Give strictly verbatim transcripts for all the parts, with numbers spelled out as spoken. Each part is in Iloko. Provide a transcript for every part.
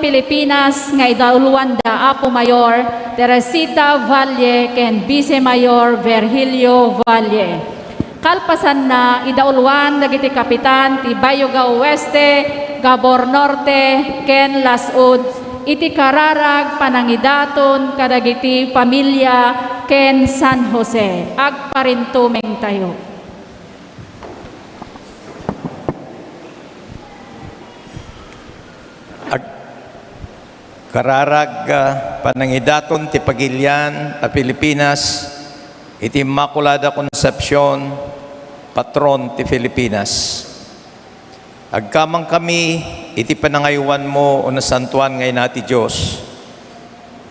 Pilipinas nga idauluan da Apo Mayor Teresita Valle ken Vice Mayor Virgilio Valle. Kalpasanna, idauluan dagiti kapitan ti Bayugao Oeste, Gabor Norte, ken Las-ud iti kararag panangidaton kadagiti pamilya ken San Jose. Agparintumengtayo. Ag-, kararag, ah, panangidaton ti pagilian a Pilipinas iti Immaculada Concepcion, patron ti Filipinas. Agkamangkami iti panangaywanmo, O Nasantoan nga Ina ti Dios,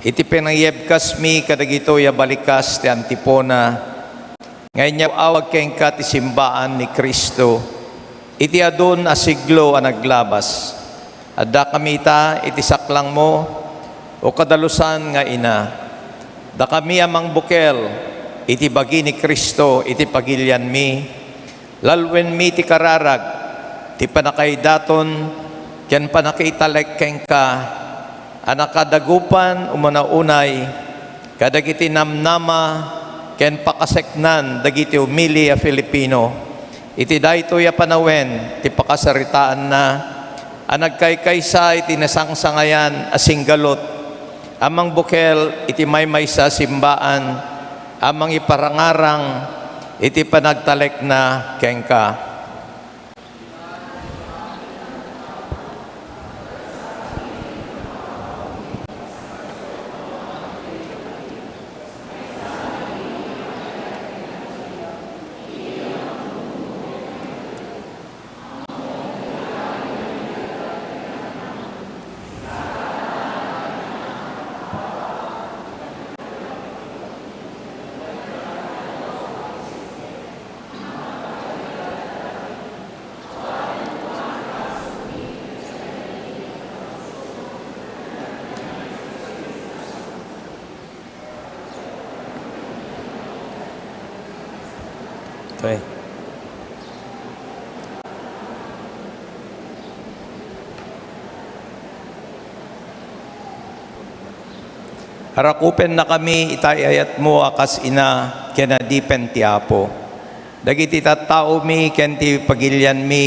iti panangiyebkasmi kadagitoy a balikas ti Antipona nga inyaw-awag kenka ti simbaan ni Cristo iti adun a siglo a naglabas. Addakami ita iti saklangmo, O kadalusan nga Ina. Dakami a mangbukel iti bagi ni Cristo iti pagilianmi, lalwenmi ti kararag ti pannakaidaton ken pannakitalek kenka a nakadagupan umuna unay kadagiti namnama ken pakaseknan dagiti umili a Filipino iti daytoy a panawen ti pakasaritaanna a nagkaykaysa iti nasangsangayan a singgalut a mangbukel iti maymaysa a simbaan a mangiparangarang iti panagtalekna kenka. Okay. Arakupennakami ita ay-ayatmo a kas ina ken adipen ti Apo. Dagiti tattaomi ken ti pagilianmi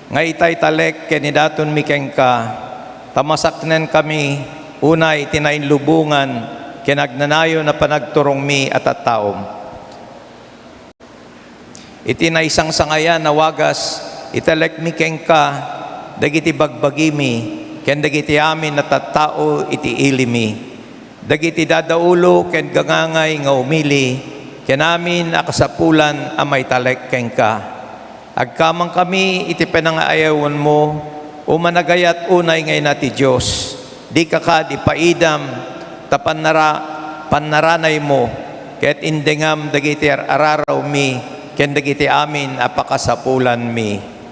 nga itaytalek ken idatonmi kenka, ta masaknenkami unay ti nainlubongan ken agnanayon a panagturongmi a tattaom. Iti naisangsangayan a wagas, italekmi kenka dagiti bagbagimi ken dagiti amin a tattao iti ilimi, dagiti dadaulo ken gangangay nga umili ken amin a kasapulan a maitalek kenka. Agkamangkami iti panangaayawenmo, O managayat unay nga Ina ti Dios. Dika kadi paidam ta pannara-, pannaranaymo, ket indengam dagiti ar-ararawmi ken dagiti amin a pakasapulanmi.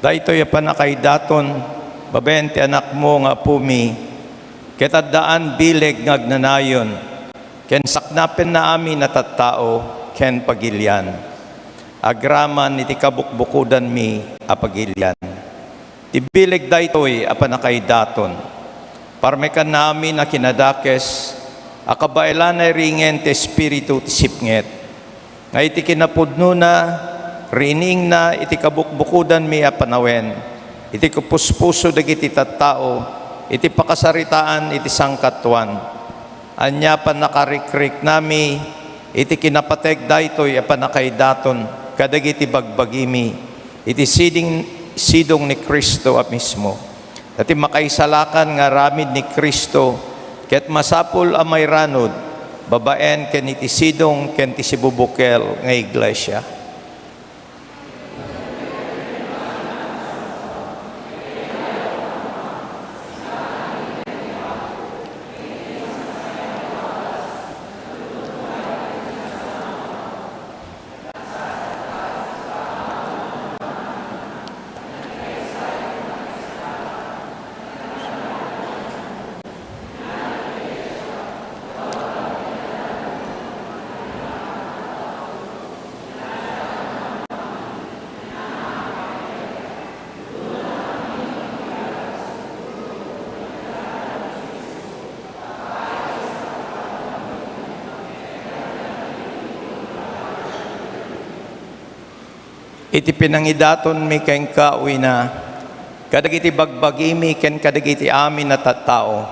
Daytoy a pannakaidaton babaen ti Anakmo nga Apomi, ket addaan bileg nga agnanayon, ken saknapenna amin a tattao ken pagilian. Agraman iti kabukbukodanmi a pagilian. Ti bileg daytoy a pannakaidaton, parmekanna amin a kinadakes a kabaelan a ringen ti Espiritu ti sipnget, nga iti kinapudnona, riiningna iti kabukbukodanmi a panawen, iti kupuspuso dagiti tattao iti pakasaritaan iti sangkatuan. Ania pannakarikriknami iti kinapateg daytoy a pannakaidaton kadagiti bagbagimi iti siding-, sidong ni Cristo a mismo. Ta ti makaisalakan nga aramid ni Cristo ket masapul a mairanud babaen ken iti sidong ken ti sibubukel nga iglesia. Iti pinangidatonmi kenka, Uina, kadagiti bagbagimi ken kadagiti amin a tattao,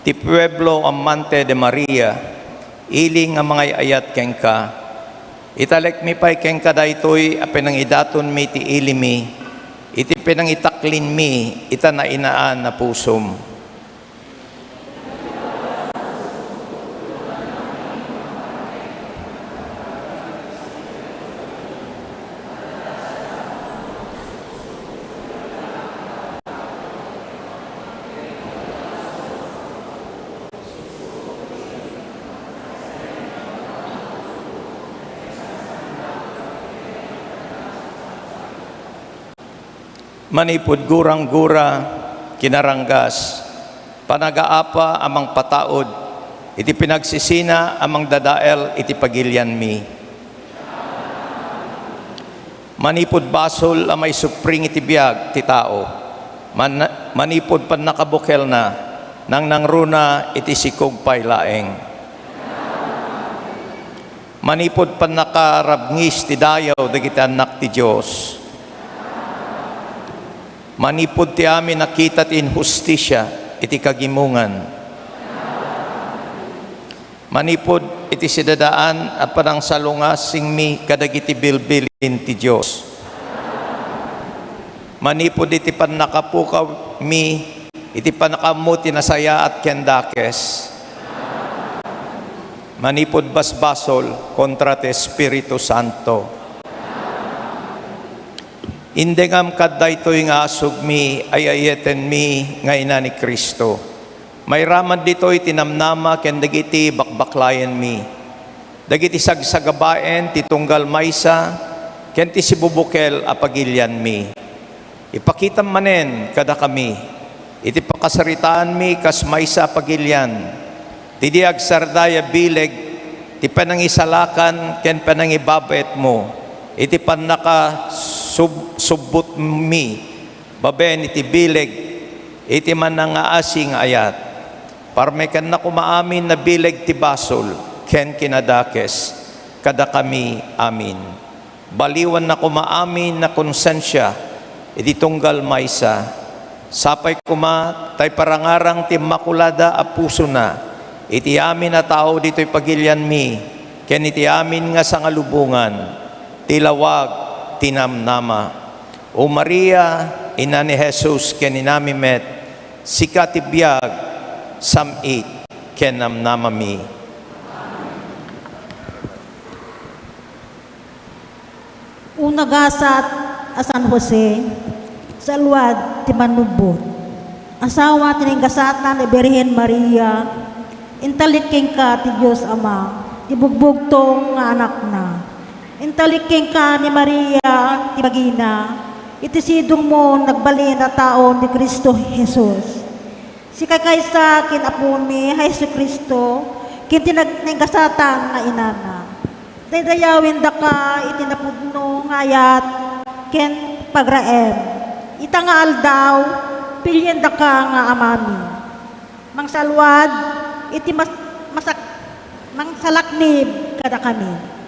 ti pueblo amante de Maria, ili nga mangay-ayat kenka. Italekmi pay kenka daytoy a pinangidatonmi ti ilimi, iti pinangitaklinmi ita nainaan a pusom. Manipud gurang-gura, kinaranggas, panagaapa a mangpataud, iti pinagsisina a mangdadael iti pagilianmi. Manipud basol a maisupring iti biag ti tao, man-, manipud pannakabukelna, nangnangruna iti sikog pay laeng. Manipud pannakarabngis ti dayaw dagiti annak ti Dios. Manipud ti amin a kita ti inhustisia iti kagimongan. Manipud iti sidadaan a panangsalungasingmi kadagiti bilbilin ti Dios. Manipud iti pannakapukawmi iti pannakaammo ti nasayaat ken dakes. Manipud basbasol kontra ti Espiritu Santo. Indengam kad daytoy nga asugmi, ay-ayetenmi nga ina ni Cristo. Mairaman ditoy ti namnama ken dagiti bakbaklayenmi, dagiti sagsagabaen ti tunggal maysa ken ti sibubukel a pagilianmi. Ipakitam manen kadakami iti pakasaritaanmi kas maysa a pagilian, ti di agsarday a bileg ti panangisalakan ken panangibabaetmo iti pannakasub-, subbotmi babaen iti bileg iti mannangaasi nga ayat. Parmekenna koma amin a bileg ti basol ken kinadakes kadakami amin. Baliwanna koma amin a konsensia iti tunggal maysa. Sapay koma ta iparangarang ti Immakulada a Pusona iti amin a tao ditoy pagilianmi ken iti amin nga sangalubongan ti lawag ti namnama. O Maria, ina ni Jesus ken inami met, sika ti biag, sam-it, ken namnamami. O nagasat a San Jose, saluad ti mannubbot, asawa ti naingasatan a Birhen Maria, intalik kenka ti Dios Ama ti bugbugtong nga Anakna. Intalik kenka ni Maria ti bagina, iti sidongmo nagbalin a tao ni Cristo Jesus. Sikakaysa ken Apomi a Jesu-Cristo, ken ti nag-, naingasatan nga inana. Daydayawendaka iti napudno nga ayat ken pagraem. Ita nga aldaw, piliendaka nga amami. Mangsaluad iti mas-, masak-, mangsalaknib kadakami.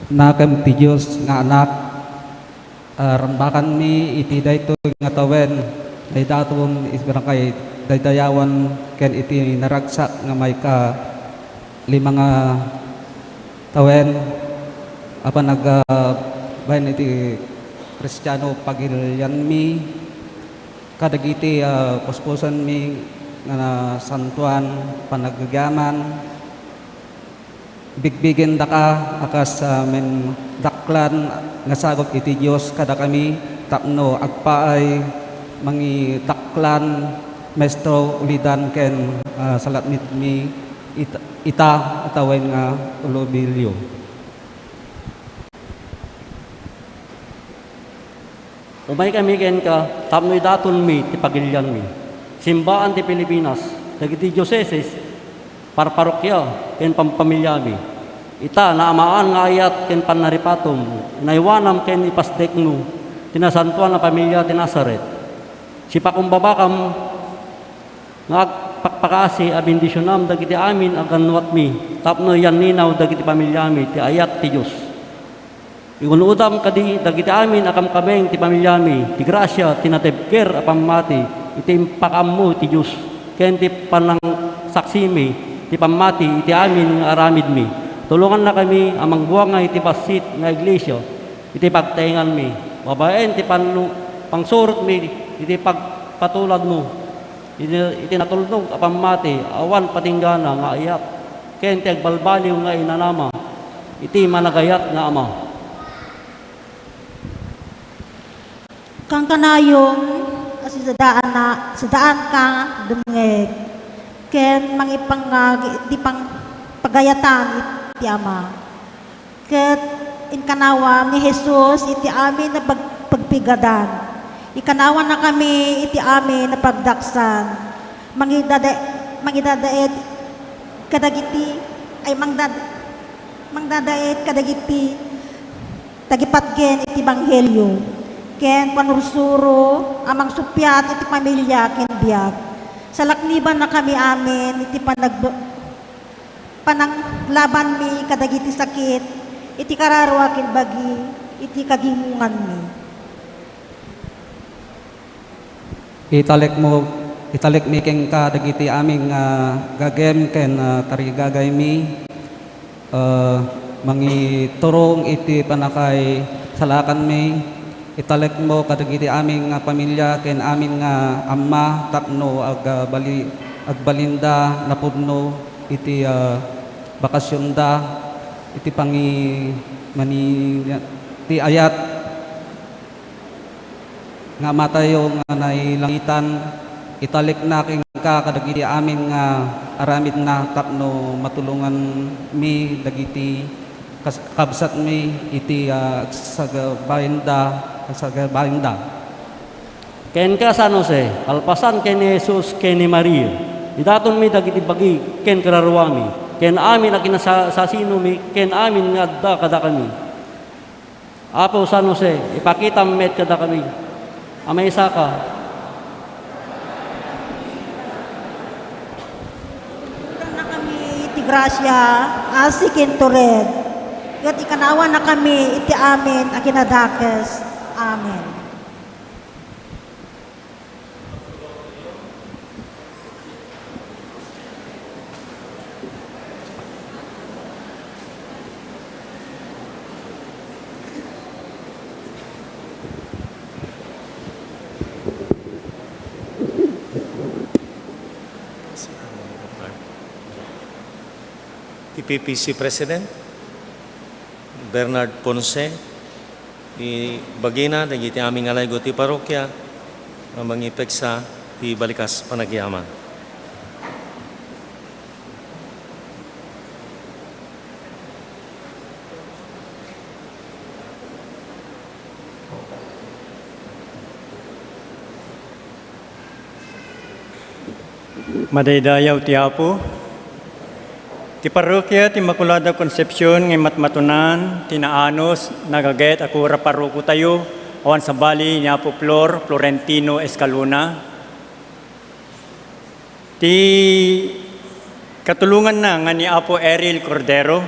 Nakem ti Dios nga Anak, a, rambakanmi iti daytoy nga tawen, daydaton iti barangay Daydayawan ken iti naragsak nga maika lima nga tawen a panagbain iti Kristiano pagilianmi kadagiti, a, puspusanmi nga nasantoan panagyaman. Bigbigendaka a kas, a, mendaklan nga sagut iti Dios kadakami tapno agpaay mangidaklan, Maestro Ulidan ken, a, salatmitmi it-, ita a tawen nga ulubilyo. Umaykami kenka tapno idatonmi ti pagilianmi. Simbaan ti Pilipinas, dagiti diosesis, parparokia, ken pampamilyami. Ita, naamaan nga ayat ken pannaripatom, inaywanam ken ipasdekmo ti nasantoan a pamilia ti Nazaret. Sipakumbabakam nga agpakpakaasi a bendisionam dagiti amin a gannuatmi tapno yanninaw dagiti pamilyami ti ayat ti Dios. Igun-odam kadi dagiti amin a kamkameng ti pamilyami ti grasia ti natibker a pammati iti impakaammo ti Dios ken ti panangsaksimi ti pammati iti amin nga aramidmi. Tulongannakami a mangbuanga iti bassit nga iglesia iti pagtaenganmi, babaen ti pannu-, pangsurotmi iti pagpatuladmo. Iti, iti natulnog a pammati, awan patinggana nga ayat, ken ti agbalbaliw nga inanama iti managayat nga Ama. Kankanayon a sidaan-, sidaanka dumngeg, ken mangipangngag iti pang-, pagayatan iti Ama. Ket inkanawam ni Jesus iti amin a pag-, pagpigadan. Ikanawannakami iti amin a pagdaksan. Mangidada-, mangidadaet kadagiti, ay, mangdad-, mangdadaet kadagiti tagipatgen iti ebanghelio, ken panursuro a mangsuppiat iti pamilia ken biag. Salaknibannakami amin iti panagb-, pananglabanmi kadagiti sakit iti kararua ken bagi iti kagimonganmi. Italekmo, italekmi kenka dagiti amin nga gagem ken, ah, tarigagaymi, ah, mangiturong iti pannakaisalaakanmi. Italekmo kadagiti amin nga pamilia ken amin nga amma tapno agbali-, agbalinda napudno iti, ah, bakasionda, iti pangi-, mani-, ti ayat nga Amatayo nga nailangitan. Italekna kenka kadagiti amin nga aramidna tapno matulonganmi dagiti kas-, kabsatmi iti, ah, agsagabaenda, agsagabaenda. Kenka, San Jose, kalpasan ken ni Jesus ken ni Maria, idatonmi dagiti bagi ken kararuami, ken amin a kinasasinomi, ken amin nga adda kadakami. Apo San Jose, ipakitam met kadakami a maisaka. Ikanawannakami iti grasia a sikintured, ket ikanawannakami iti amin a kinadakes. Amen. Ti P P C President, Bernard Ponce, ibagina dagiti amin nga laygo ti parokia nga mangipeksa ti balikas panagyaman. Madaydayaw ti Apo. Ti parrokia ti Immaculada Concepcion nga Matmatunan ti naanus, nagaget a kura parrokotayo, awan sabali ni Apo Flor Florentino Escalona. Ti katulonganna nga ni Apo Eril Cordero.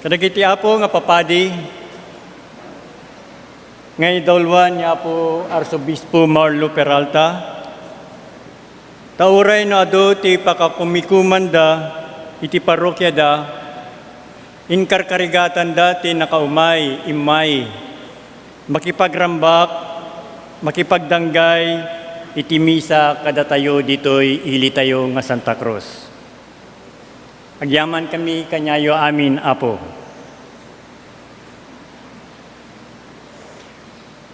Kadagiti Apo nga papadi, nga idawluan ni Apo Arsobispo Marlo Peralta, ta uray no adu ti pakakumikumanda iti parrokiada, inkarkarigatanda ti nakaumay, immay, makipagrambak, makipagdanggay iti misa kadatayo ditoy ilitayo nga Santa Cruz. Agyamankami kaniayo amin, Apo.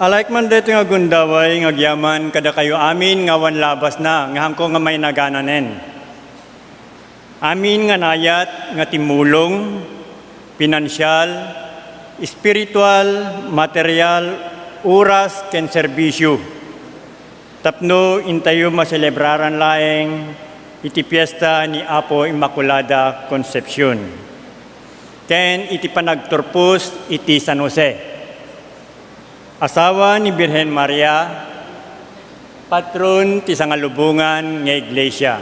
Alaek man daytoy nga gundaway nga agyaman kadakayo amin nga awan labasna nga haanko nga mainagananen. Amin nga nayat nga timmulong, pinansial, espiritual, material, oras, ken serbisyo. Tapno intayo maselebraran laeng iti piesta ni Apo Immaculada Concepcion ken iti panagturpos iti San Jose, asawa ni Birhen Maria, patron ti sangalubongan nga iglesia,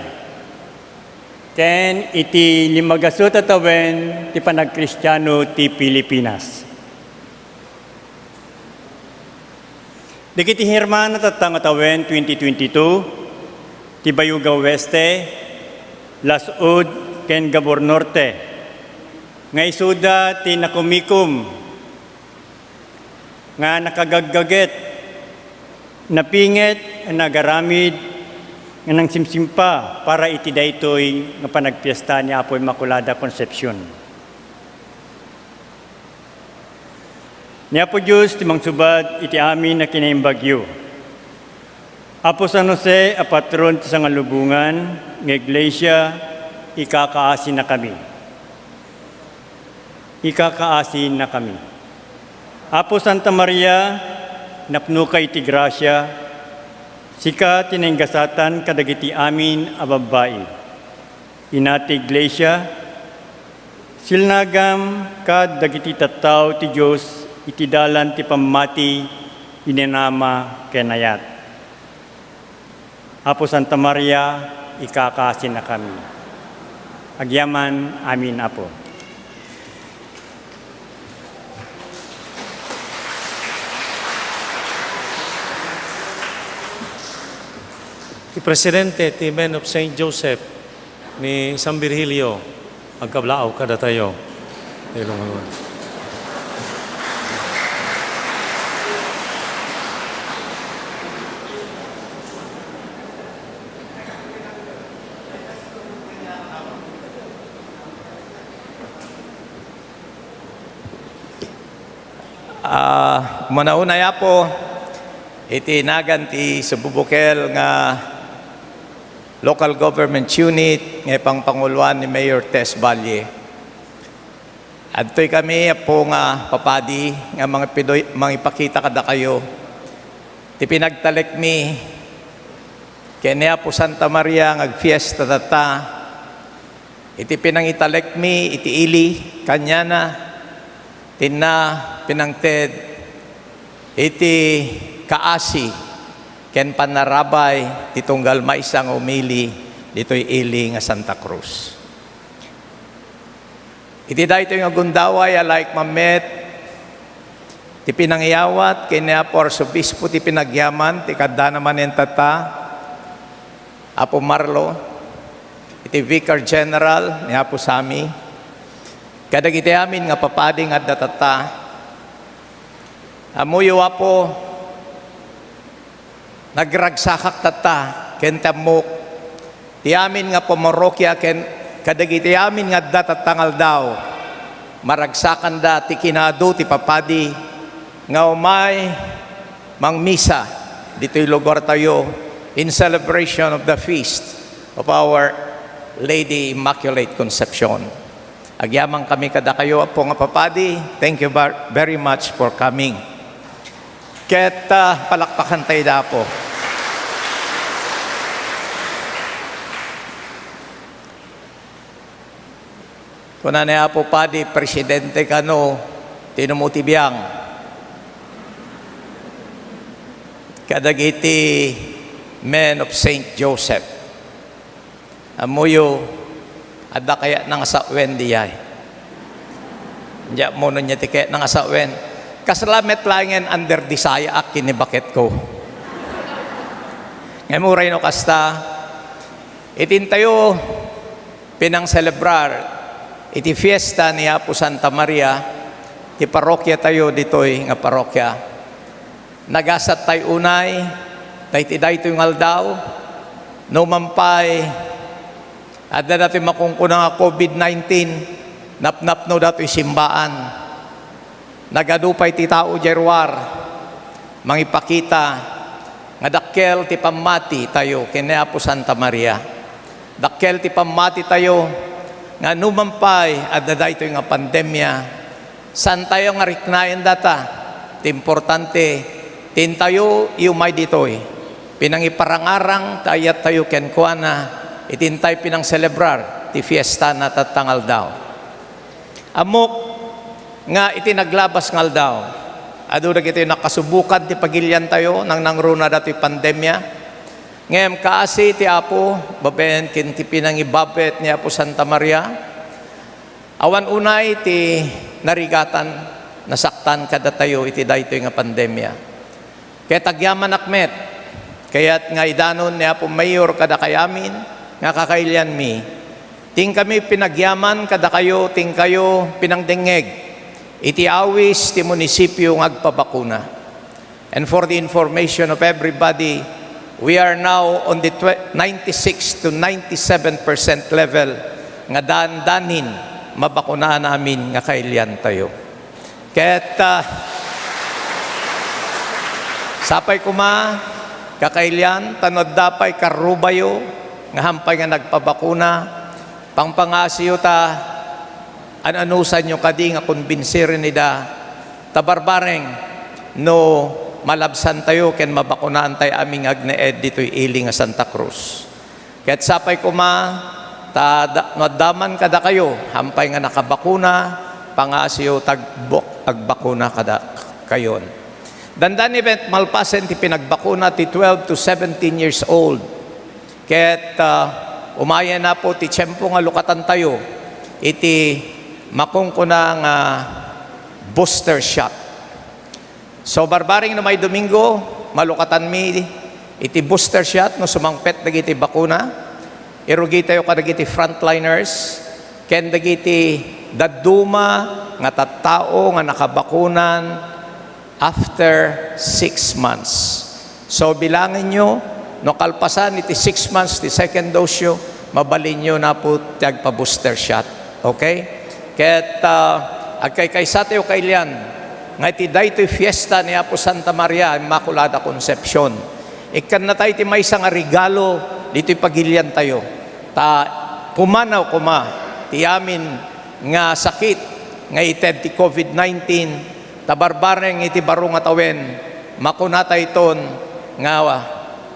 ken iti limmagasut a tawen ti panagkristiano ti Pilipinas. Dagiti hermano tatta nga tawen twenty twenty-two, ti Bayuga Oeste, Las-ud, ken Gabor Norte, nga isuda ti nakumikom nga nakagaggaget, napinget, nagaramid, nga nangsimsimpa para iti daytoy nga panagpiesta ni Apo Immaculada Concepcion. Ni Apo Dios ti mangsubad iti amin a kinaimbagyo. Apo San Jose a patron ti sangalubongan nga iglesia, ikakaasinakami. Ikakaasinakami. Apo Santa Maria, napnoka iti grasia, sika ti nainggasatan kadagiti amin a babbai. Ina ti iglesia, silnagam kad dagiti tattao ti Dios iti dalan ti pammati, inanama, ken ayat. Apo Santa Maria, ikakaasinakami. Agyaman amin, Apo. Ti presidente ti Men of Saint Joseph ni San Virgilio, agkablaaw kadatayo. Tayo lumaluan. Ah, manaunay, Apo, iti nagan ti sububukel nga local government unit nga ipangpanguloan ni Mayor Tess Valle. Adtoy kami, Apo, nga papadi nga mangipidoy-, mangipakita kadakayo ti pinagtalekmi ken ni Apo Santa Maria nga agfiesta tatta. Iti pinangitalekmi iti ili, kaniana, tinna pinangted iti kaasi ken pannarabay ti tunggal maysa nga umili ditoy ili nga Santa Cruz. Iti daytoy nga gundaway, alaek mammet ti pinangiyawat ken ni Apo Arsobispo ti pinagyaman ti kaddana manen tatta, Apo Marlo, iti Vicar General ni Apo Sammy, kadagiti amin nga papadi nga adda tatta. Ammoyo, Apo, nagragsakak tatta, ken ti ammok, ti amin nga pamorrokia ken kadagiti amin nga adda tatta nga aldaw, maragsakanda ti kinaadu ti papadi nga umay mangmisa ditoy lugartayo in celebration of the feast of Our Lady Immaculate Concepcion. Agyamankami kadakayo, Apo nga papadi. Thank you ver-, very much for coming. Ket, ah, palakpakan tayo da, Apo. Kuna ni Apo Padi, presidente kano, tinummo ti biang kadagiti Men of Saint Joseph. Ammoyo, adda kayatna nga sawen diay? Diak mo no niya ti kayatna nga sawen. Kasla met laengen under the sayaak ken ni baketko. Ngem uray no kasta, iti intayo pinangselebrar iti fiesta ni Apo Santa Maria, ti parokiatayo ditoy nga parokia. Nagasattay unay, daytoy, daytoy nga aldaw, no man pay, adda datoy makunkuna nga covid nineteen, napnapno datoy simbaan. Nagadu pay ti tao diay ruar, mangipakita nga dakkel ti pammati tayo ken ni Apo Santa Maria. Dakkel ti pammati tayo nga no man pay adda daytoy nga pandemia, saan tayo nga riknaen data. Ti importante, ti intayo iumay ditoy. Pinangiparangarang ti ayattayo kenkuana, iti intay pinangselebrar ti fiesta na tatta nga aldaw. Ammok nga iti naglabas nga aldaw, adu dagiti nakasubokan ti pagiliantayo, nangnangruna datoy pandemia. Ngem kaasi ti Apo, babaen ken ti pinangibabet ni Apo Santa Maria, awan unay ti narigatan, nasaktan kadatayo iti daytoy nga pandemia. Ket agyamanak met, kayat nga idanon ni Apo Mayor kadakay amin nga kakailianmi. Ti inkami pinagyaman kadakayo, ti inkayo pinangdengngeg iti awis ti munisipio nga agpabakuna. And for the information of everybody, we are now on the twe-, ninety-six to ninety-seven percent level nga dandanin mabakunaan amin nga kailiantayo. Ket, ah, sapay koma, kakailian, ta no adda pay karrubayo nga hampay nga nagpabakuna, pangpangasiyo ta an-anusanyo kadi nga kumbinsiren ida, ta barbareng no malabsantayo ken mabakunaantay amin nga agnaed ditoy ili nga Santa Cruz. Ket sapay koma, ta da-, no adda man kadakayo, hampay nga nakabakuna, pangasiyo ta agbuk-, agbakuna kadakayon. Dandani met malpasen ti pinagbakuna ti twelve to seventeen years old. Ket, ah, umayen, Apo, ti tiempo nga lukatantayo iti makunkuna nga booster shot. So, barbareng no may Domingo, malukatanmi iti booster shot no sumangpet dagiti bakuna. Irugitayo kadagiti frontliners ken dagiti dadduma nga tattao nga nakabakunan after six months. So, bilangenyo, no kalpasan iti six months ti second dose-yo, mabalinyo na po ti agpa-booster shot. Okay? Ket, ah, agkaykaysatayo kailian nga iti daytoy fiesta ni Apo Santa Maria Immaculada Concepcion, ikkannatayo ti maysa nga regalo ditoy pagiliantayo. Ta pumanaw koma ti amin nga sakit nga ited ti covid nineteen, ta barbareng iti baro nga tawen, makunatayton nga,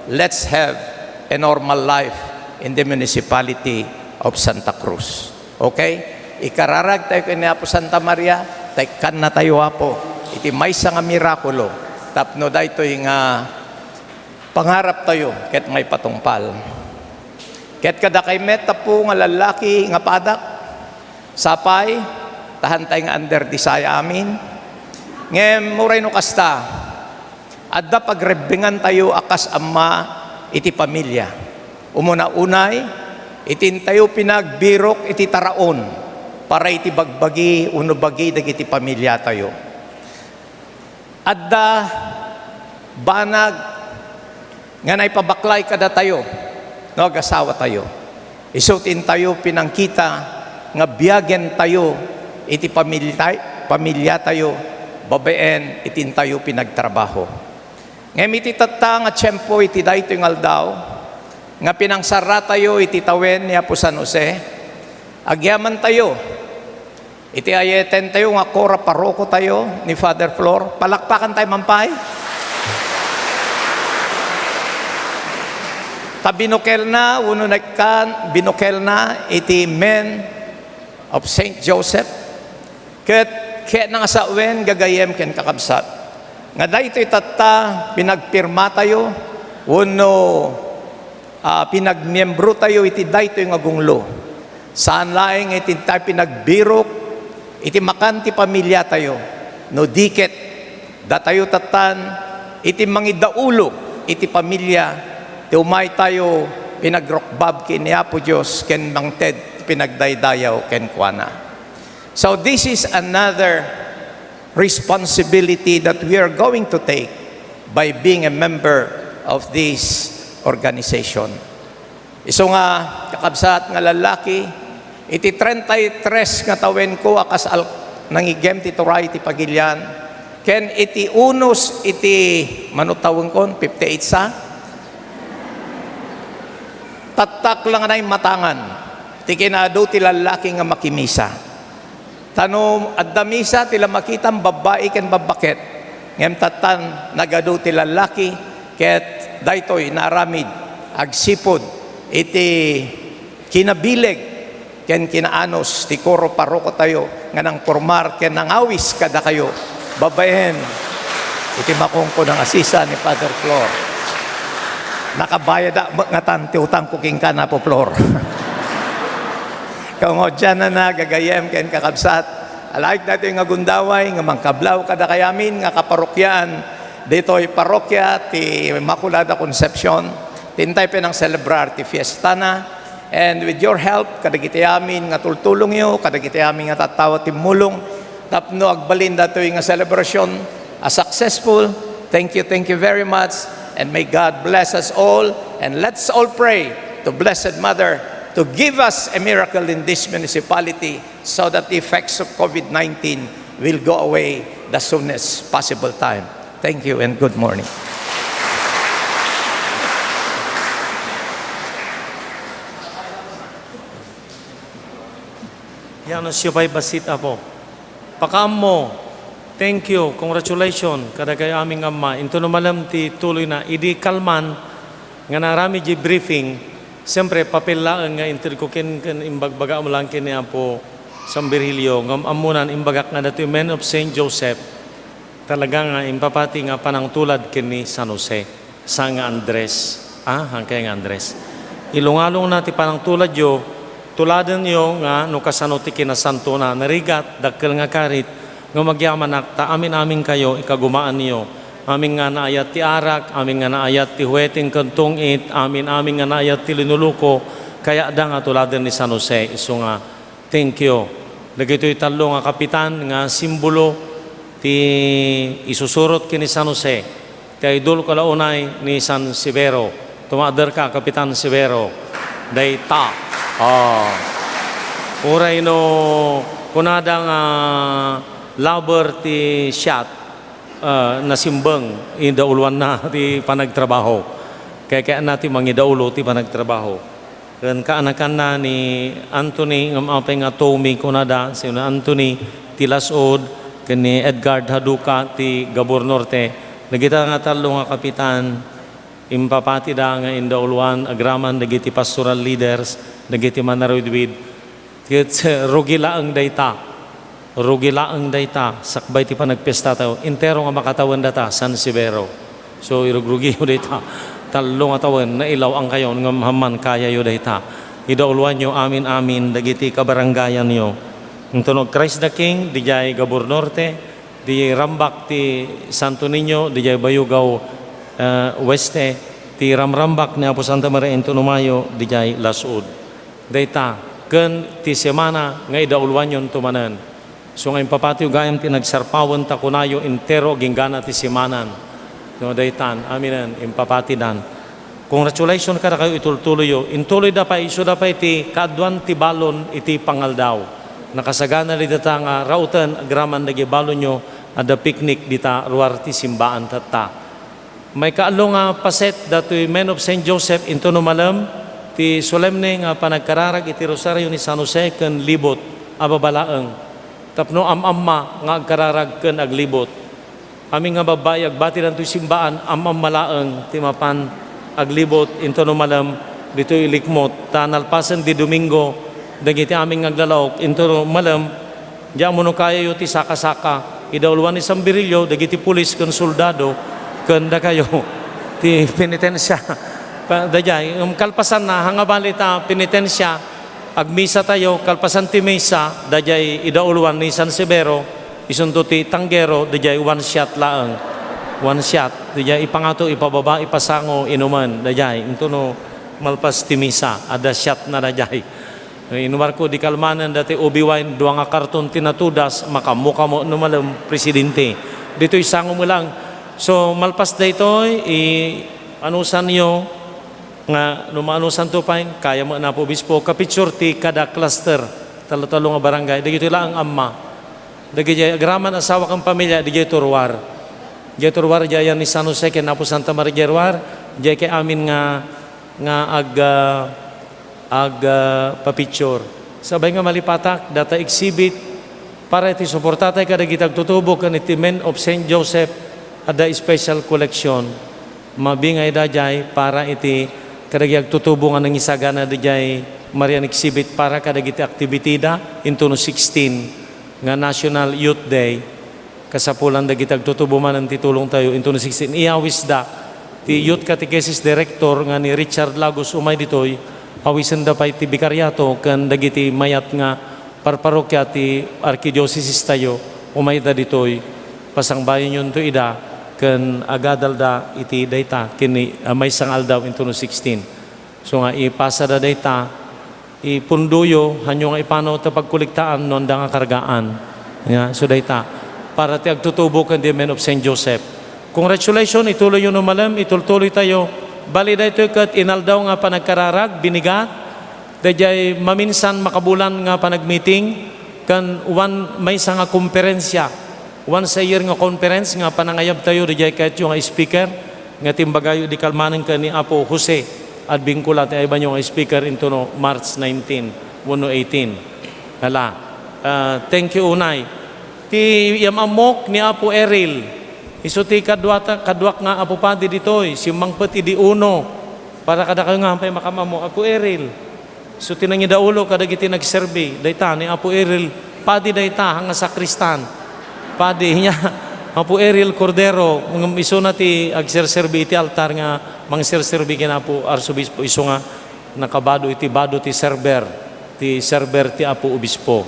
"Let's have a normal life in the municipality of Santa Cruz." Okay? Ikararagtayo ken ni Apo Santa Maria, ta ikkannatayo, Apo, iti maysa nga mirakulo tapno daytoy nga pangaraptayo ket maipatungpal. Ket kadakay met, Apo, nga lallaki nga padak, sapay, ta haantay nga under the saya amin. Ngem uray no kasta, adda pagrebbengantayo a kas amma iti pamilya. Umuna unay, iti intayo pinagbirok iti taraon para iti bagbagi wenno bagi dagiti pamiliatayo. Adda banag nga naipabaklay kadatayo no agasawatayo. Isu ti intayo pinangkita nga biagentayo iti pamiltay-, pamiliatayo babaen iti intayo pinagtrabaho. Ngem iti tatta nga tiempo iti daytoy nga aldaw nga pinangsarratayo iti tawen ni Apo San Jose, agyamantayo iti ayetentayo nga kora paroko tayo ni Father Flor. Palakpakan tayo man pay. Ta binukelna, wenno nagkan-, binukelna iti Men of Saint Joseph. Ket, ket nangasawen, gagayyem ken kakabsat, nga daytoy tatta pinagpirmatayo wenno, ah, pinagmiembrotayo iti daytoy nga gunglo. Saan laeng iti intay pinagbirok iti makan ti pamiliatayo, no di ket datayo tattan iti mangidaulo iti pamilia ti umaytayo pinagrukbab ken ni Apo Dios ken mangted ti pinagdaydayaw kenkuana. So this is another responsibility that we are going to take by being a member of this organization. Isu nga, kakabsat nga lallaki, iti treinta y tres nga tawenko a kas al-, nangigem ti turay ti pagilian, ken iti unos iti, mano tawenkon, fifty-eight sa? Tattak la nga naimatangan ti kinaadu ti lallaki nga makimisa. Ta no adda misa ti la makitam babbai ken babbaket, ngem tattan nagadu ti lallaki, ket daytoy naaramid agsipud iti kinabileg ken kinaanus ti koro parokotayo nga nangpormar ken nangawis kadakayo babaen iti makunkuna nga sisa ni Father Flor. Nakabayadak met ngatan ti utangko kenka, Apo Flor. Kaungodianna, gagayyem ken kakabsat, alaek daytoy nga gundaway nga mangkablaw kadakay amin nga kaparokiaan ditoy parokia ti Immaculada Concepcion. Ti intay pinangselebrar ti fiestana. And with your help, kadagiti amin nga tultulongyo, kadagiti amin nga tattao a timmulong, tapno agbalin datoy nga celebration a successful. Thank you, thank you very much. And may God bless us all. And let's all pray to Blessed Mother to give us a miracle in this municipality so that the effects of COVID nineteen will go away the soonest possible time. Thank you and good morning. Yan, siopay bassit, Apo. Pakaammo. Thank you. Congratulations kadagay amin nga amma. Intono malem ti tuloyna. Idi kalman nga naaramid di briefing, siyempre, papel laeng nga intedko ken, ken imbagbaga mo lang ken ni Apo San Virgilio. Ngem ammonan, imbagak nga datoy Men of Saint Joseph, talaga nga impapati nga panangtulad ken ni San Jose. Sa nga Andres. Ah, hangkay nga Andres. Ilungalongna ti panangtuladyo, tuladenyo nga no kasano ti kinasantona. Narigat, dakkel nga karit, nga magyamanak, ta amin-aminkayo, ikagumaanyo. Amin nga naayat ti arak, amin nga naayat ti hueteng ken tungit, amin-amin nga naayat ti linuluko, kayatda nga tuladen ni San Jose, isu nga Thank you. Dagitoy tallo nga kapitan nga simbolo ti isusurot ken ni San Jose, ti idolko la unay ni San Severo. Tumaderka, Kapitan Severo. Dayta. Ah. Uray no kunada nga lover ti shot, ah, nasimbeng, idauloanna ti panagtrabaho. Kayatna ti mangidaulo ti panagtrabaho. Ken kaanakanna ni Anthony, ngem apay nga Tommy kunada, sino Anthony ti Lasud, ken ni Edgard Haduka ti Gabor Norte. Dagita nga tallo nga kapitan, impapatida nga indauloan agraman dagiti pastoral leaders, dagiti manaruyduyod. Ket rugi laeng dayta. Rugi laeng dayta, sakbay ti panagpiestatayo, entero nga makatawendata, San Severo. So, irugrugiyo dayta, tallo nga tawen, nailaw-angkayo, ngem hamman kayayo dayta. Idauloanyo amin-amin dagiti kabarangayanyo. Intono Christ the King, didiay Gabor Norte, di Rambak ti Santo Niño, didiay Bayugaw, eh, Oeste, ti ramrambak ni Apo Santa Maria intono Mayo, didiay Lasud. Dayta, ken ti semana nga idauloanyonto manen. Isu nga impapatiyo gayam ti nagsarpawen ta kunayo entero agingga ti semanan. No, daytan, aminen, impapatidan. Congratulations kadakayo, itultuloyyo. Intuloyda pay, isuda pay ti kaaduan ti balon iti pangaldaw. Nakasagana dita nga rauten agraman dagiti balonyo, adda picnic dita ruar ti simbaan tatta. Maikaallo nga paset datoy Men of Saint Joseph intono malem ti solemne nga panagkararag iti Rosario ni San Jose ken libot a babalaeng tapno am-amma nga agkararag ken aglibot. Amin nga babbai agbatidan toy simbaan, am-amma laeng ti mapan aglibot intono malem ditoy likmot, ta nalpasen di Domingo dagiti amin nga aglalaok intono malem Diay ammo no kayayo ti saka-saka. Idauloan ni San Virilio dagiti pulis ken soldado ken dakayo ti penitensia. Pa-, daydiay, um, kalpasanna, haan nga bali ta penitensia, Agmisa tayo, kalpasan ti misa, daydiay idauloan ni San Severo, isunto ti tanggero, daydiay one shot laeng. One shot. Daydiay ipangato, ipababa, ipasango, inumen. Daydiay, intono malpas ti misa, adda shot na daydiay. Inumarko, di kalmanen, daytoy ubi wine, dua nga karton ti natudas, makaammo-ammo no malem, presidente. Ditoy sango met laeng. So, malpas daytoy, i-, anusanyo, nga no maanusanto pay, kaya met ni Apo Obispo, kapicture ti kada cluster, tallo-tallo nga barangay, dagitoy laeng amma. Dagiti agraman asawa ken pamilia, diay Turuar. Diay Turuar, diay ayan ni San Jose ken Apo Santa Maria diay Turuar, diay kay amin nga, nga ag, ah, ag, ah, papicture. Sabay nga malipatak, data exhibit, para iti suportatay kadagiti agtutubo ken iti Men of Saint Joseph, adda special collection. Mabingay daydiay para iti kadagiti agtutubo nga nangisagana daydiay Marian exhibit para kadagiti activity da intono sixteen nga National Youth Day. Kasapulan dagiti agtutubo manen ti tulongtayo intono sixteen. Iyawisda ti Youth Catechesis Director nga ni Richard Lagos umay ditoy, awisenda pay ti bikariato ken dagiti mayat nga parparokia ti arkidiocesestayo, umayda ditoy, pasangbayenyonto ida, ken agadalda iti dayta ken ni, ah, maysa nga aldaw intono sixteen. So nga ipasada dayta, ipundoyo, hanyo nga ipanaw ta pagkolektaan no anda nga kargaan. Nga, so dayta, para ti agtutubo ken di Men of Saint Joseph. Congratulations, ituloyyo no malem, itultuloytayo. Bali daytoy ket inaldaw nga panagkararag, binigat, daydiay maminsan makabulan nga panagmeeting, ken one maysa nga komperensya, once a year nga conference nga panangayabtayo daydiay kayatyo nga speaker, nga timbagayo idi kalmanen ken ni Apo Jose Advincula ti aybanyo nga speaker intono March nineteen wenno eighteen. Hala, ah, thank you, unay. Ti yam-ammok ni Apo Eril, isu ti kaduata-, kaduak nga Apo Padi ditoy, simmangpet idi uno. Para kadakayo nga pay makam-ammo, Apo Eril. So, ti nangidaulo kadagiti nagserbi, dayta ni Apo Eril, padi dayta, nga sakristan. Padi niya, Apo Eril Cordero, ngem isuna ti agserserbi iti altar nga mangserserbi ken Apo Arsobispo, isu nga nakabado iti bado ti server, ti server ti Apo Obispo.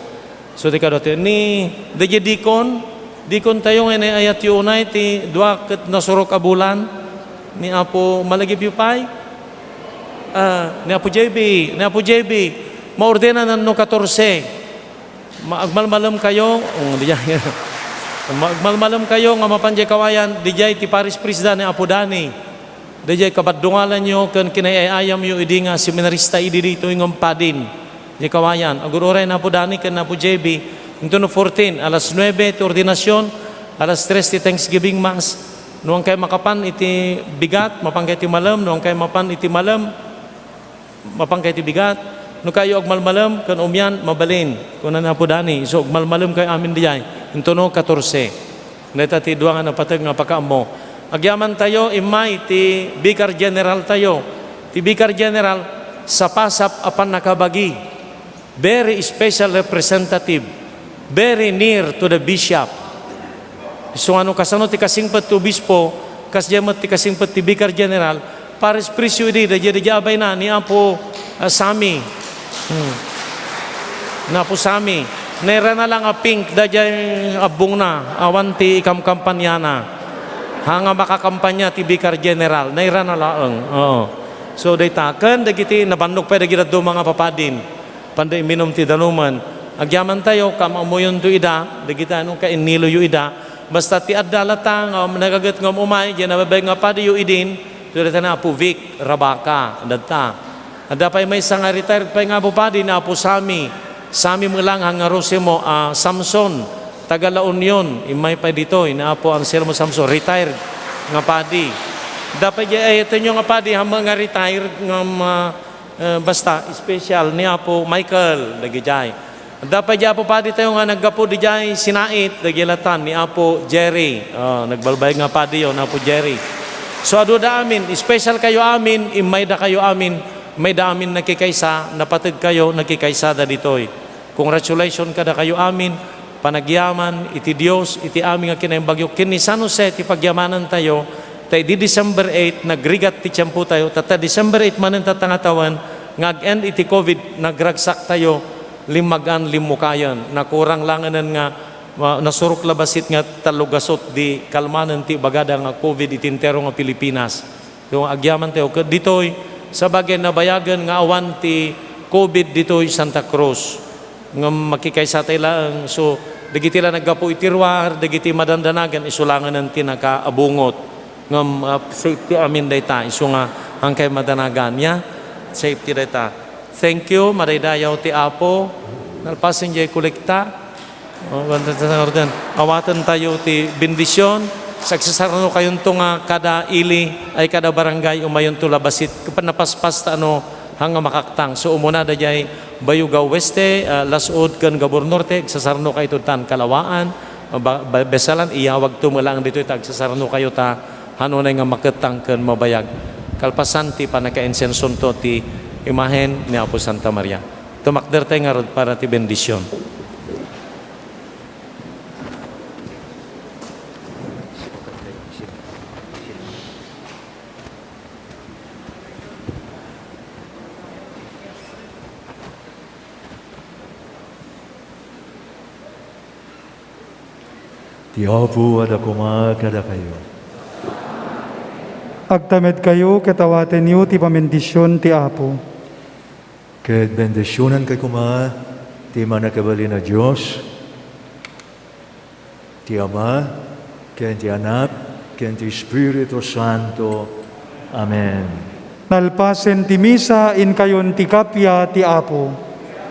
So, ti kaduato, ni, daydiay dikon, dikon tayo nga inay-ayatyo unay ti dua ket nasurok a bulan, ni Apo, malagipyo pay? Ah, ni Apo J B, ni Apo J B, maordenan no katorse. Ma-, agmalmalem kayo, oh, di-, ma-, agmalmalem kayo nga mapan diay kawayan, diay ti Parish President ni Apo Dani. Daydiay kabaddungalanyo ken kinay-ay-ayamyo idi nga seminarista idi ditoy ngem padin. Diay kawayan, agur-uray ni Apo Dani ken ni Apo J B, intono fourteen, alas nuebe ti ordinasion, alas tres ti Thanksgiving Mass. No wan kayo makapan iti bigat, mapan kayo iti malem, no wan kayo mapan iti malem, mapan kayo iti bigat. No kayo agmalmalem ken umian, mabalin. Kuna ni Apo Dani, isu agmalmalem kayo amin diay. Intono katorse. Dayta ti dua nga napateg nga pakaammo. Agyamantayo, immay ti Vicar General tayo. Ti Vicar General, sapasap a pannakabagi. Very special representative. Very near to the bishop. Isu nga no kasano ti kasingpet ti obispo, kasdiay met ti kasingpet ti Vicar General, Parish Priest idi, daydiay, daydiay abayna ni Apo, ah, Sammy. Hmm. Ni Apo Sammy. Nairana lang a pink, daydiay abbongna, awan ti ikamkampanyana. Ha nga makakampanya ti Vicar General, nairana laeng. Oo. So, dayta, ken dagiti nabannog pay dagiti dadduma nga papadin. Panda imminum ti danumen. Agyamantayo, kaam-ammoyonto ida, dagita no kainniloyo ida. Basta ti adda latta nga nagaget nga umay, diay nabaybay nga padiyo idin, so dayta ni Apo Vic Rabaca, adda ta. Adda pay maysa nga retired pay nga Apo Padi, ni Apo Sami. Sami met lang, Hangarusimo, ah, Samson, taga La Union, immay pay ditoy, ni Apo Anselmo Samson, retired nga padi. Adda pay diay ayatenyo nga padi, hammo nga retired nga, ah, Eh, basta, special ni Apo Michael, dagidiay. Adda pay di Apo Padi tayo nga naggapu didiay Sinait, dagidiay latta ni Apo Jerry. Oh, nagbalbayag nga padi yon, Apo Jerry. So, adu da amin, special kayo amin, immay da kayo amin, may da amin nakikaysa, napateg kayo, nakikaysada ditoy. Congratulations kadakayo amin, panagyaman iti Dios, iti amin nga kinaimbagyo. Ken ni San Jose ti pagyamanantayo, ta idi December eight, nagrigat ti tiempotayo, ta, ta December eight manen ta tangatawen, Nga ag-end iti covid, nagragsaktayo, limmagan, limmukayan. Nakurang langanan nga, ah, nasurok la bassit nga tallo gasut di kalmanen ti ibagada nga covid iti entero nga Pilipinas. Yung agyaman tayo, ket ditoy, sabagay nabayagen nga awan ti covid ditoy Santa Cruz. Ngem makikaysatay laeng, so, dagiti la naggapu iti ruar, dagiti madandanagan, isu langanan ti nakaabungot. Ngem, ah, safety amin dayta, isu nga, angkay madanagan, ya? Safety dayta. Thank you, madaydayaw ti Apo. Nalpasen jay kolekta. Oh, banda ta orden. Awaten tayo ti bendision. Sagsasarnokayonto nga kada ili, ay kada barangay, umayonto la bassit. Kapan napaspas ta ano, hanga makaktang. So, umuna da jay Bayuga Oeste, ah, Las-ud ken Gabor Norte, agsasarnokayto tan kalawaan, ah, ba-, ba-, Besalan, iyawagto met laeng ditoy ta agsasarnokayo ta hanunay nga makettang ken mabayag. Kalpasan ti pannakainsiensonto ti imahen ni Apo Santa Maria. Tumakder tayo ngarud para ti bendision. Ti Apo adda koma kadakayo. Agtamedkayo ket awatenyo ti pamendision ti Apo. Ket bendisionankayo koma ti Mannakabalin a Dios, ti Ama, ken ti Anak, ken ti Espiritu Santo. Amen. Nalpasen ti misa, inkayon ti kappia ti Apo.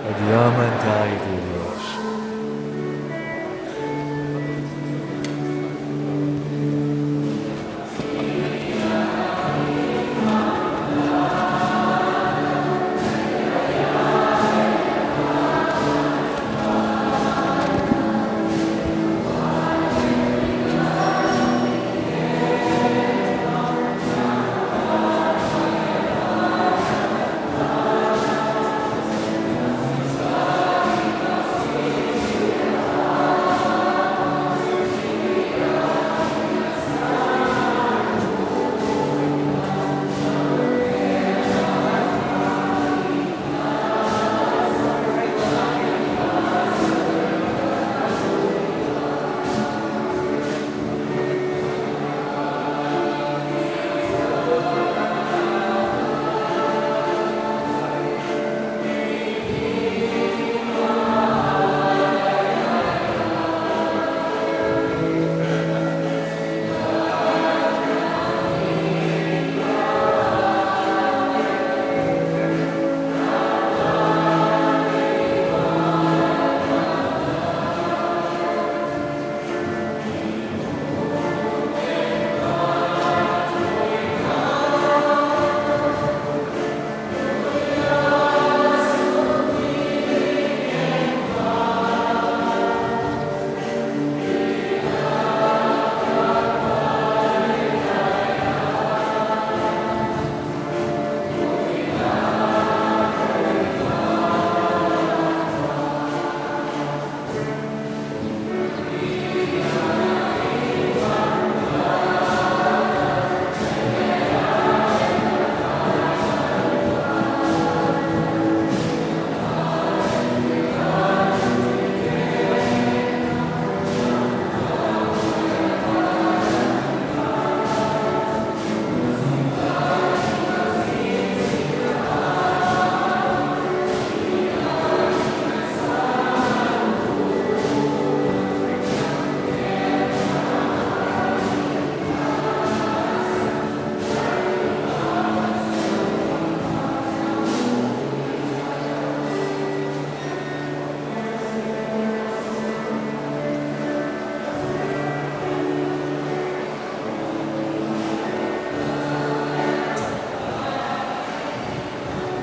Agyamankay ti Dios.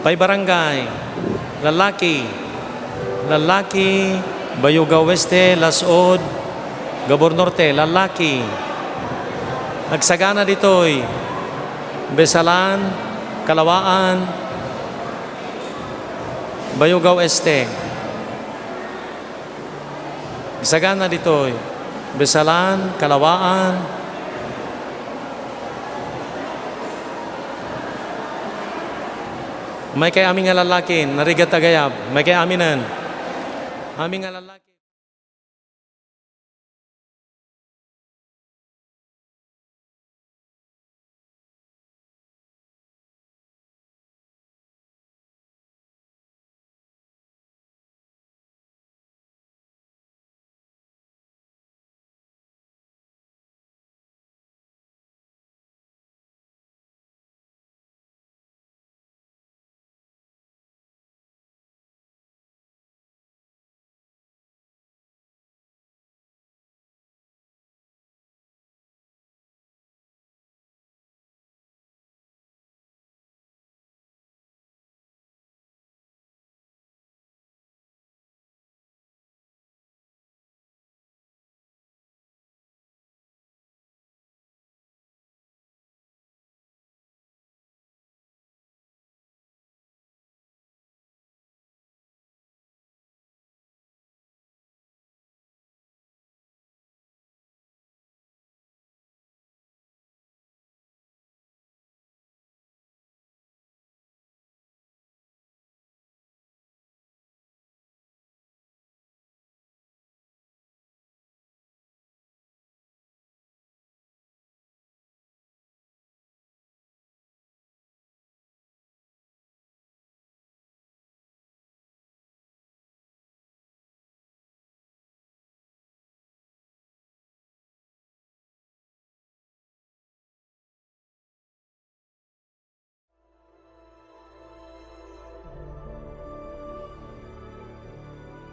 Pay barangay, lalaki, lalaki, Bayuga Oeste, Las-ud, Gabor Norte, lalaki. Agsagana ditoy, Besalan, Kalawaan, Bayuga Oeste. Agsagana ditoy, Besalan, Kalawaan. Maikay amin nga lallaki, narigat a gayab, maikay aminen. Amin nga lallaki.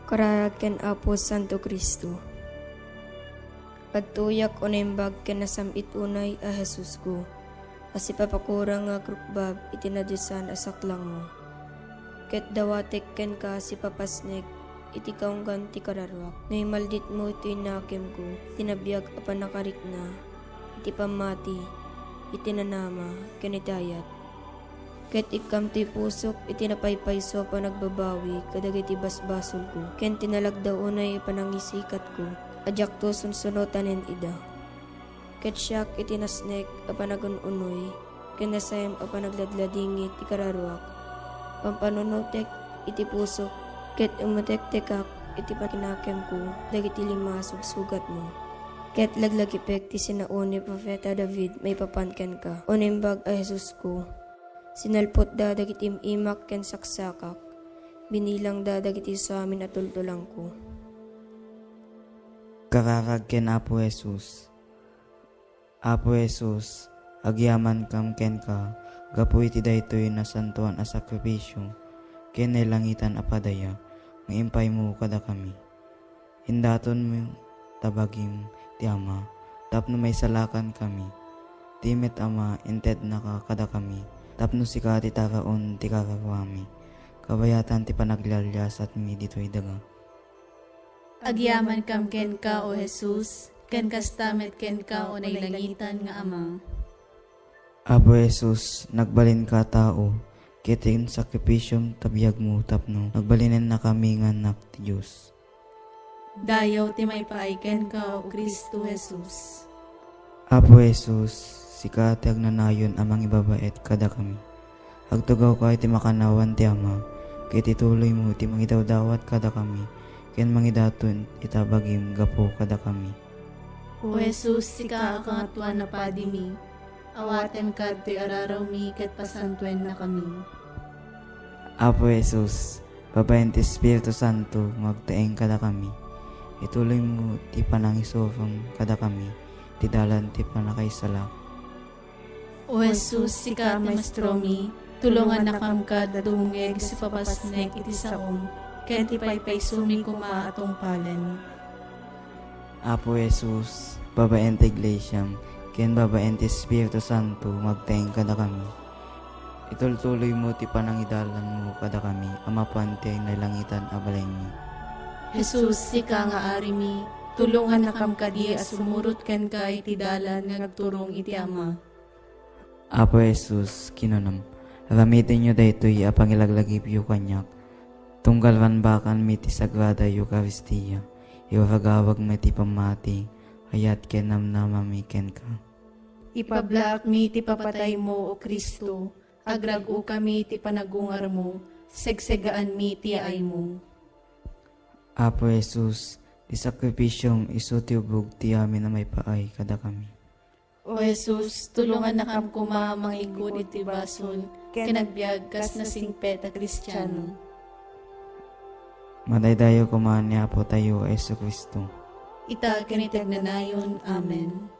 Kararag ken Apo Santo Cristo. Agtuyak o naimbag ken nasam-it unay a Jesusko, a sipapakurang nga agrukbab iti nadiosan a saklangmo. Ket dawatek kenka a sipapasnek iti kaunggan ti kararuak. No imalditmo iti nakemko, ti nabiag a pannakarikna iti pammati, iti nanama, ken iti ayat. Ket ikkam ti pusok iti napaypayso a panagbabawi kadagiti basbasolko, ken ti nalagda unay a panangisikatko a diakto sunsunotanen ida. Ket siak iti nasnek a panagun-unoy ken nasayam a panagladladingit ti kararuak, pampanunotek iti pusok, ket umutektekak iti pakinakemko dagiti lima a sugsugatmo. Ket laglagipek ti sinaon ni Profeta David maipapan kenka, O Naimbag a Jesusko. Sinalputda dagiti im-imak ken saksakak, binilangda dagiti suamin a tultulangko. Kararag ken Apo Jesus. Apo Jesus, agyamankam kenka gapu iti daytoy nasantoan a sakrifisio ken nailangitan a padaya nga impaymo kadakami. Indatonmo ta bagim ti Ama tapno maisalakankami. Ti met Ama, intednaka kadakami tapno sika ti taraon ti kararuami, kabayatan ti panaglialiasatmi ditoy daga. Agyamankam kenka, O Jesus, ken kasta met kenka, O nailangitan nga Ama. Apo Jesus, nagbalinka a tao, ket ti sakrifisiom ta biagmo tapno nagbalinennakami nga annak ti Dios. Dayaw ti maipaay kenka, O Cristo Jesus. Apo Jesus, sika ti agnanayon a mangibabaet kadakami. Agtugawka iti makannawan ti Ama, ket ituloymo ti mangidawdawat kadakami, ken mangidaton ita bagim gapu kadakami. O Jesus, sika a Kangatoan a Padimi, awatenka ditoy ararawmi ket pasantuennakami. Apo Jesus, babaen ti Espiritu Santo nga agtaeng kadakami, ituloymo ti panangisurom kadakami ti dalan ti pannakaisala. O Jesus, sika ti maestromi, tulongannakam kad a dumngeg iti sipapasnek iti saom, ken ti paypaysomi koma a tungpalen. Apo Jesus, babaen ti Iglesiam, ken babaen ti Espiritu Santo, nga agtaeng kadakami. Itultuloymo ti panangidalanmo kadakami a mapan ti nailangitan a balaymi. Jesus, sika nga Arimi, tulongannakam kadi a sumurot kenka iti dalan nga agturong iti Ama. Apo Jesus, kinunam, aramitenyo daytoy a pangilaglagipyo kaniak, tunggal banbakanmi ti Sagrada Eukaristia, iwaragawagmi ti pammati, ayat ken namnamami kenka. Ipablaakmi ti papataymo, O Cristo, Agrag-okami ti panagungarmo, segsegaanmi ti yaaymo. Apo Jesus, ti sakrifisiom isu ti ubog ti amin a maipaay kadakami. O Jesus, tulongannakam koma mangikud iti basol, ken agbiag kas nasingpet a Kristiano. Madaydayaw koma ni Apotayo a Jesu-Cristo. Ita ken iti agnanayon. Amen.